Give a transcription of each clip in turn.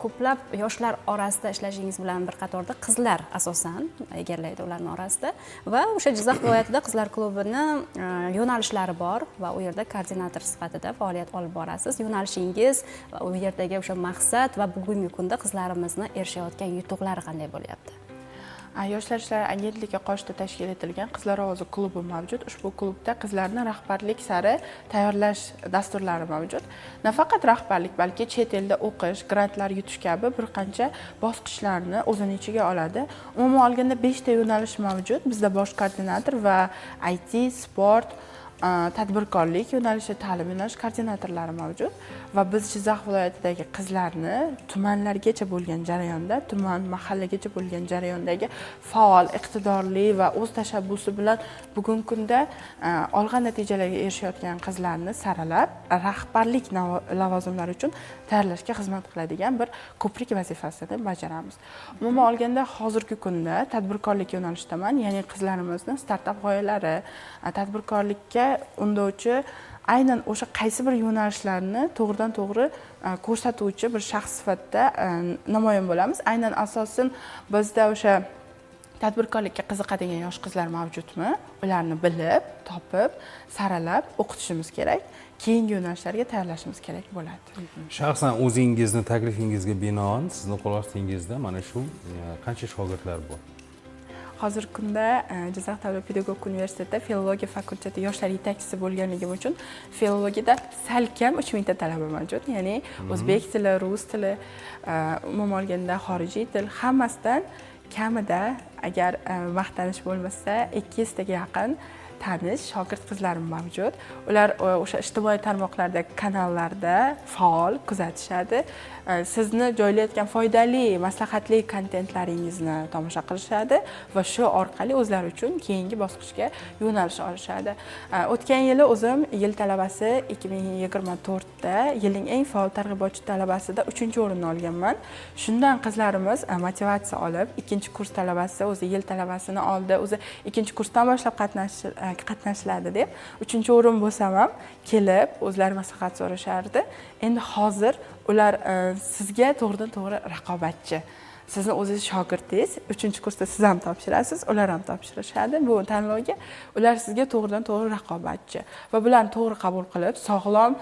Ko'plab yoshlar orasida ishlashingiz bilan bir qatorda qizlar asosan egallaydi ularni orasida va o'sha Jizzax viloyatida qizlar klubini yo'nalishlari bor va u yerda koordinator sifatida faoliyat olib borasiz. Yo'nalishingiz va u yerdagi o'sha maqsad va bugungi kunda qizlarimizni erishayotgan yutuqlari qanday bo'lyapti? Yoshlar ishlari agentligi qoshida tashkil etilgan Qizlar ovozi klubi mavjud. Ushbu klubda qizlarni rahbarlik sari tayyorlash dasturlari mavjud. Nafaqat rahbarlik, balki chet elda o'qish, grantlar yutish kabi bir qancha bosqichlarni o'zini ichiga oladi. Umuman olganda, beshta yo'nalish mavjud. Bizda bosh koordinator va IT, sport, tadbirkorlik yo'nalishi, ta'lim yo'nalishi koordinatorlari mavjud va biz Jizzax viloyatidagi qizlarni tumanlargacha bo'lgan jarayonda, tuman, mahallagacha bo'lgan jarayondagi faol, iqtidorli va o'z tashabbusi bilan bugungi kunda olg'a natijalarga erishayotgan qizlarni saralab, rahbarlik lavozimlari uchun tayyorlashga xizmat qiladigan bir ko'prik vazifasini bajaramiz. Umuman olganda, hozirgi kunda tadbirkorlik yo'nalishidaman, ya'ni qizlarimizni startap g'oyalari, tadbirkorlikka undovchi aynan o'sha qaysi bir yo'nalishlarni to'g'ridan to'g'ri ko'rsatuvchi bir shaxs sifatida namoyon bo'lamiz. Aynan asosan bizda o'sha tadbirkorlikka qiziqadigan yosh qizlar mavjudmi, ularni bilib, topib, saralab o'qitishimiz kerak, keyingi yo'nalishlarga tayyorlashimiz kerak bo'ladi. Shaxsan o'zingizni taklifingizga binoan sizni qo'l ostingizda mana shu qancha shogirdlar bor? Hozirgi kunda Jizzax davlat pedagogika universitetida filologiya fakulteti yoshlar yetakchisi bo'lganligim uchun filologiyada salkam 3000 ta talaba mavjud, ya'ni o'zbek tili, rus tili, umuman olganda xorijiy til, hammasidan kamida, agar maqtanish bo'lmasa, 200 taga yaqin tanish shogird qizlarim mavjud. Ular o'sha ijtimoiy tarmoqlarda, kanallarda faol kuzatishadi. Sizni joylayotgan foydali, maslahatli kontentlaringizni tomosha qilishadi va shu orqali o'zlari uchun keyingi bosqichga yo'nalish olishadi. O'tgan yili o'zim yil talabasi, 2024da yilning eng faol targ'ibotchi talabasida uchinchi o'rinni olganman. Shundan qizlarimiz motivatsiya olib, ikkinchi kurs talabasi o'zi yil talabasini oldi, o'zi ikkinchi kursdan boshlab qatnashiladi deb, uchinchi o'rin bo'lsam ham kelib o'zlari maslahat so'rashardi. Endi hozir ular sizga to'g'ridan to'g'ri raqobatchi. Sizni o'zingiz shogirdingiz, uchinchi kursda siz ham topshirasiz, ular ham topshirishadi bu tanlovga. Ular sizga to'g'ridan to'g'ri raqobatchi va bularni to'g'ri qabul qilib, sog'lom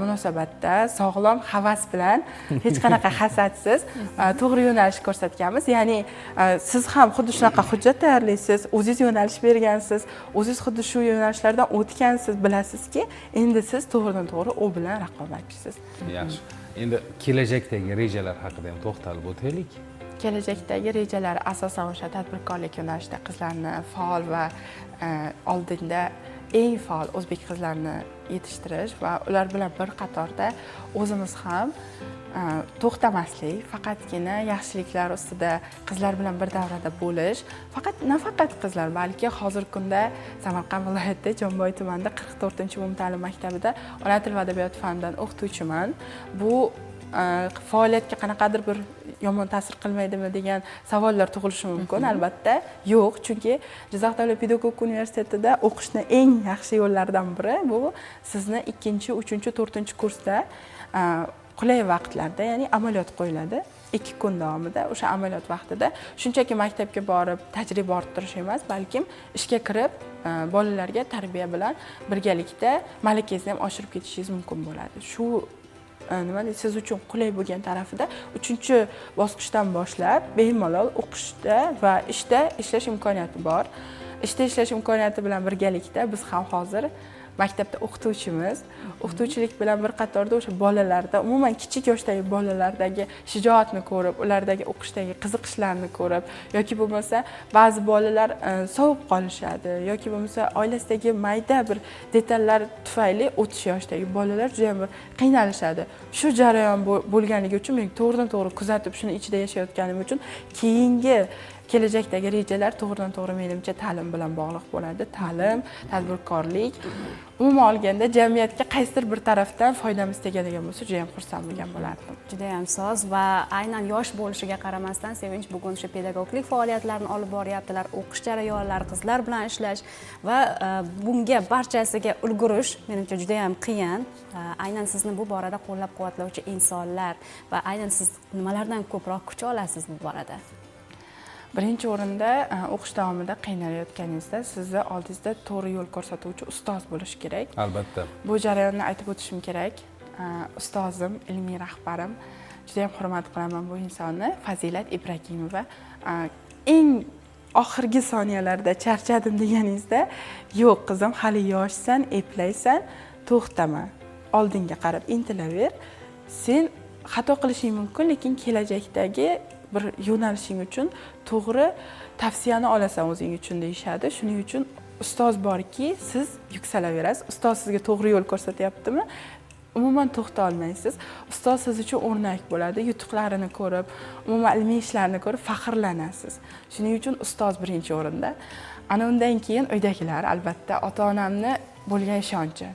munosabatda, sog'lom havas bilan, hech qanaqa hasadsiz to'g'ri yo'nalish ko'rsatganmiz. Ya'ni siz ham xuddi shunaqa hujjat tayyorlaysiz, o'zingiz yo'nalish bergansiz, o'zingiz xuddi shu yo'nalishlardan o'tgansiz, bilasizki, endi siz to'g'ridan to'g'ri u bilan raqobatchisiz. Yaxshi, endi kelajakdagi rejalar haqida ham to'xtalib o'taylik. Kelajakdagi rejalar asosan o'sha tadbirkorlik yo'nalishida qizlarni faol va oldinda eng faol o'zbek qizlarini yetishtirish va ular bilan bir qatorda o'zimiz ham to'xtamaslik, faqatgina yaxshiliklar ustida qizlar bilan bir davrada bo'lish. Faqat, nafaqat qizlar, balki hozirgi kunda Samarqand viloyatida, Jomboy tumanida 44-umumta'lim maktabida ona tili va adabiyot fanidan o'qituvchiman. Bu faoliyatga qanaqadir bir yomon ta'sir qilmaydimi degan savollar tug'ilishi mumkin. Albatta yo'q, chunki Jizzax davlat pedagogika universitetida o'qishni eng yaxshi yo'llaridan biri bu sizni ikkinchi, uchinchi, to'rtinchi kursda qulay vaqtlarda, ya'ni amaliyot qo'yiladi 2 kun davomida. O'sha amaliyot vaqtida shunchaki maktabga borib tajriba orttirish emas, balkim ishga kirib, bolalarga tarbiya bilan birgalikda malakangizni ham oshirib ketishingiz mumkin bo'ladi. Shu nima deydi, siz uchun qulay bo'lgan tarafida uchinchi bosqichdan boshlab bemalol o'qishda va ishda ishlash imkoniyati bor. Ishda ishlash imkoniyati bilan birgalikda biz ham hozir maktabda o'qituvchimiz. O'qituvchilik bilan bir qatorda o'sha bolalarda, umuman kichik yoshdagi bolalardagi shijoatni ko'rib, ulardagi o'qishdagi qiziqishlarni ko'rib yoki bo'lmasa ba'zi bolalar sovib qolishadi yoki bo'lmasa oilasidagi mayda bir detallar tufayli o'tish yoshdagi bolalar juda bir qiynalishadi. Shu jarayon bo'lganligi uchun men to'g'ridan to'g'ri kuzatib, shuni ichida yashayotganim uchun keyingi Kelajakdagi rejalar to'g'ridan to'g'ri menimcha ta'lim bilan bog'liq bo'ladi. Ta'lim, tadbirkorlik, umuman olganda jamiyatga qaysidir bir tarafdan foydamiz tegadigan bo'lsa, juda ham xursand bo'lgan bo'lardim. Judayam soz va aynan yosh bo'lishiga qaramasdan Sevinch bugun o'sha pedagoglik faoliyatlarini olib boryaptilar, o'qish jarayonlari, qizlar bilan ishlash va bunga barchasiga ulgurish menimcha judayam qiyin. Aynan sizni bu borada qo'llab-quvvatlovchi insonlar va aynan siz nimalardan ko'proq kuch olasiz bu borada? Birinchi o'rinda o'qish davomida qiynalayotganingizda sizni oldingizda to'g'ri yo'l ko'rsatuvchi ustoz bo'lishi kerak. Albatta. Bu jarayonni aytib o'tishim kerak. Ustozim, ilmiy rahbarim, juda ham hurmat qilaman bu insonni, Fazilat Ibragimova. Eng oxirgi soniyalarda charchadim deganingizda, "Yo'q qizim, hali yoshsan, eplaysan, to'xtama, oldinga qarab intilaver. Sen xato qilishing mumkin, lekin kelajakdagi bir yo'nalishing uchun to'g'ri tavsiyani olasan o'zing uchun", deyishadi. Shuning uchun ustoz borki, siz yuksalaverasiz. Ustoz sizga to'g'ri yo'l ko'rsatyaptimi, umuman to'xta olmaysiz. Ustoz siz uchun o'rnak bo'ladi, yutuqlarini ko'rib, umuman ilmiy ishlarini ko'rib faxrlanasiz. Shuning uchun ustoz birinchi o'rinda. Ana undan keyin uydagilar, albatta, ota onamni bo'lgan ishonchi.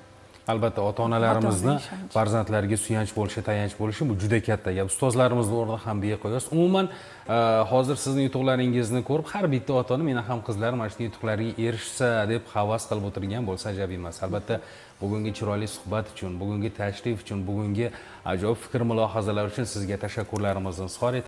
Albatta, ota onalarimizni Ota-ona ishonchi. farzandlariga suyanch bo'lishi, tayanch bo'lishi bu juda katta gap. Ustozlarimizni o'rni ham beqiyos. Umuman, hozir sizni yutuqlaringizni ko'rib, har bitta ota ona "Meni ham qizlarim mana shunday yutuqlarga erishsa", deb havas qilib o'tirgan bo'lsa, ajab emas. Albatta, bugungi chiroyli suhbat uchun, bugungi tashrif uchun, bugungi ajoyib fikr mulohazalar uchun sizga tashakkurlarimizni izhor etamiz.